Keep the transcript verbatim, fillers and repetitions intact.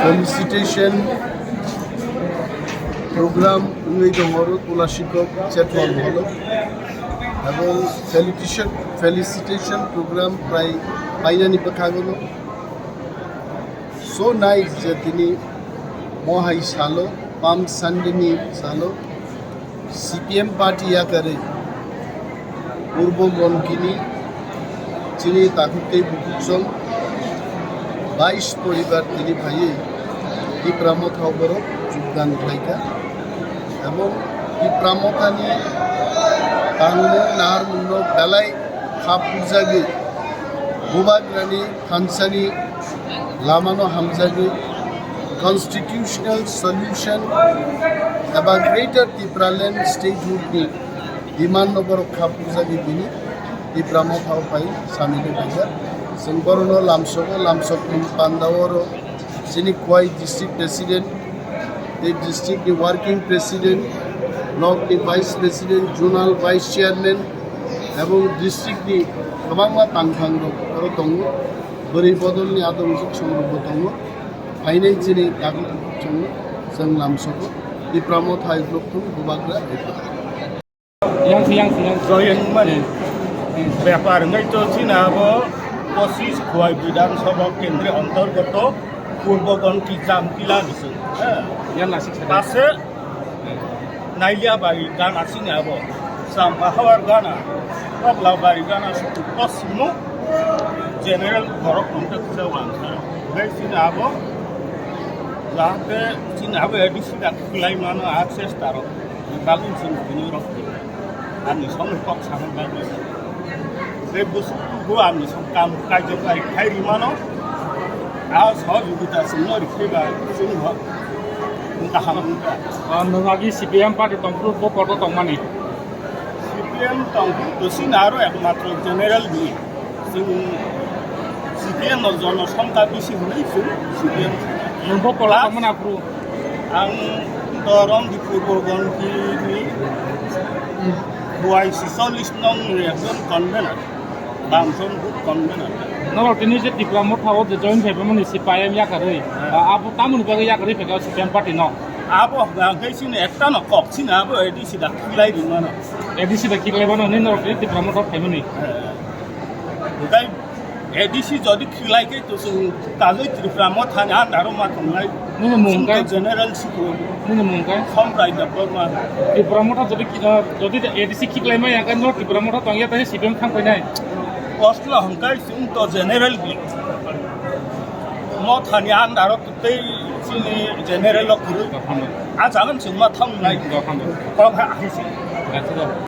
Felicitation program wngwi tongo Tulashikhok Chetwal Hall o. Abo felicitation, felicitation program prai painani bwkhago no. So nice je tini mohai salo, Palm Sunday ni salo, C P M party yakarwi Purbo Gonkini chini takhuk tei bukuksong bais poribar tini phaiwi Tipra Motha o borok jogdan khlaikha. Ebong Tipra Mothani tangmung naharmungno belai kha purjagwi Bubagrani thansani lamano hamjagwi constitutional solution eba Greater Tipraland Statehood ni demand no borok kha purjagwi bini Tipra Motha o phai samino paijak. Chwng borokno lamsogo, lamsokni panda oro chini Khowai district president, tei district ni working president, block ni vice president, zonal vice chairman, ebong district ni kwbangma tangthang rok oro tongo. Bwrwi bodol ni adong song rok bo tongo. Phainai chini dagok chwng, chwng lamsogo. Tipra Motha hai block thung Bubagra. Yang si, yang si, yang si. Joyeng mani bepar wngwi to chini abo pochis Khowai Bidhan Sabha Kendri Antargato Purbo Gonki Jamtila bising. Yang nasik sadar. Pase Nailia bari gana chini abo. Champa hawar gana. Pabla bari gana suku kosimo general borok tongte kisa wansaro. Gai chini abo. Jahate chini abo A D C da khwlai mano access taro. Bagwi chwng tini rok ani song kok sana bagwi. Tei bwswk tubu ani song kam kaijak bai khai rimano. A sohojogita chwngno rikhaiba chwngno kaham wngkha. Ah, nwng agi C P M party tongphuru bo kotor tongmani? C P M tongphuru to chini aro ekmatro general ni. Chwng C P M no jono songkha bisi hwnwi chwng C P M. Nwng bo kotor tongmani aphuru? Ang to Rondipur Borgon ni Y C chollish nong ni ekjon convener, Bamson Group convener. Norok tini je Tipra Motha o je join khaimani C P I M yakarwi, ah, abo tamoni bagwi yakarwi phaikha C P M party no? Abo hwnkhe chini ekta no kok chini abo A D C da khilai rimano. A D C da khilai mano hwnwi norok tini Tipra Motha o khaimani? Hwnkhe A D C jodi khilai khe to chwng kajoi Tripura Mothani under o ma tongnai. Nini mung chwng to kai? General sikho. Nini mung kai? Somprai Debbarma. Tripura Motha jodi ki-, ah, jodi A D C khiklai maya khe no Tripura Motha tongya tani C P M thang painai. Kosla hongkai chwng to general bi. Mothani under o tei chini general o kwrwi. Dophano. A jagan chwng ma thang nai. Dophano. Kok ha hai se. Acha.